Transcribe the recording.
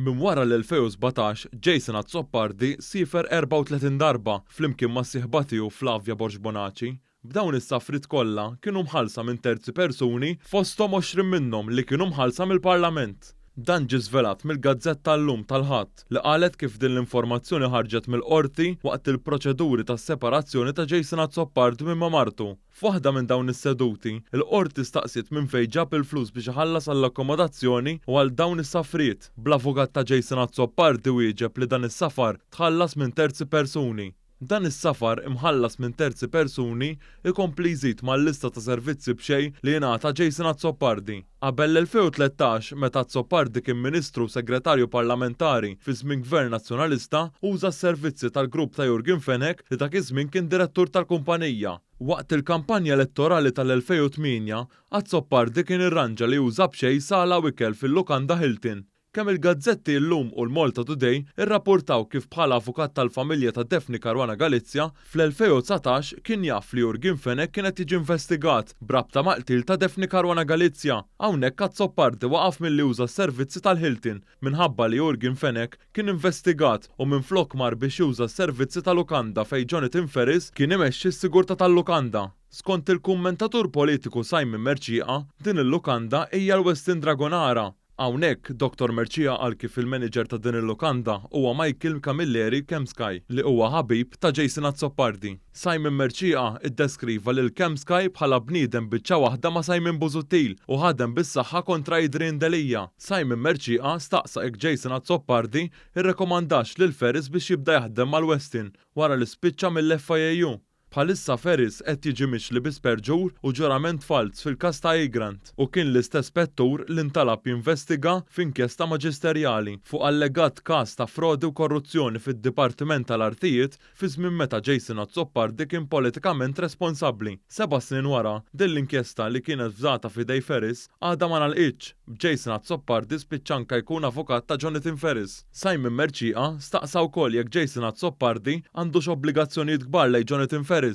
Minn wara l-2017, Jason Azzopardi siefer 34 darba flimkien mas-sieħba tiegħu Flavia Borg Bonaci. B'dawn is-safriet kollha kienu mħallsa minn terzi persuni fosthom 20 minnhom li kienu mħallsa mill-Parlament. Dan ġie żvelat mill-gazzetta Illum tal-Ħadd li qalet kif din l-informazzjoni ħarġet mill-Qorti waqt il-proċeduri tas-separazzjoni ta' Jason Azzopardi minn ma' martu. F'waħda minn dawn is-seduti, il-Qorti staqsiet minn fejn ġab il-flus biex iħallas għall-akkomodazzjoni u għal dawn is-safriet, bl-avukat ta' Jason Azzopardi wieġeb li dan is-safar tħallas minn terzi persuni. Dan is-safar imħallas minn terzi persuni jkompli jżid mal-lista ta' servizzi b'xejn li jingħata Jason Azzopardi. Qabel l-2013, meta Azzopardi kien Ministru u Segretarju Parlamentari fi żmien Gvern Nazzjonalista, uża s-servizzi tal-grupp ta' Yorgen Fenech li dak iż-żmien kien direttur tal-kumpanija. Waqt il-kampanja elettorali tal-2008, Azzopardi kien irranġa li juża b'xejn sala u ikel fil-lukanda Hilton. Kemm il-gazzetti Illum u l-Malta Today irrappurtaw kif bħala avukat tal-familja ta' Daphne Caruana Galizia, fl-2019 kien jaf li Yorgen Fenech kien qed jiġi investigat b'rabta mal-qtil ta' Daphne Caruana Galizia. Hawnhekk Azzopardi waqaf milli juża s-servizzi tal-Hilton minħabba li Yorgen Fenech kien investigat u minflok mar biex juża s-servizzi ta' lukanda fejn Jonathan Ferris kien imexxi s-sigurtà tal-lukanda. Skont il-kummentatur politiku Simon Mercieca, din il-lukanda hija l-Westin Dragonara. Hawnhekk, Dottor Mercieca qal kif il-manager ta' din il-lukanda huwa Michael Camilleri Kemsky li huwa ħabib ta' Jason Azzopardi. Simon Mercieca iddeskriva lil Kemsky bħala bniedem biċċa waħda ma' Simon Busuttil u ħadem bis-saħħa kontra Adrian Delia. Simon Mercieca staqsa jekk Jason Azzopardi rrekomandax lil Ferris biex jibda jaħdem mal-Westin wara li spiċċa mill-FIAU. Bħalissa Ferris qed jiġi mixli bi sperġur u ġurament falz fil-każ ta' Egrant u kien l-istess spettur li ntalab jinvestiga f'inkjesta maġisterjali fuq allegat każ ta' frodi u korruzzjoni fid-Dipartiment tal-Artijiet fi żmien meta Jason Azzopardi kien politikament responsabbli. Seba' snin wara, din l-inkjesta li kienet fdata f'idej Ferris għadha ma ngħalqitx, b'Jason Azzopardi spiċċa anke jkun avukat ta' Jonathan Ferris. Simon Mercieca staqsa wkoll jekk Jason Azzopardi għandux obbligazzjonijiet kbar lejn Jonathan Ferris.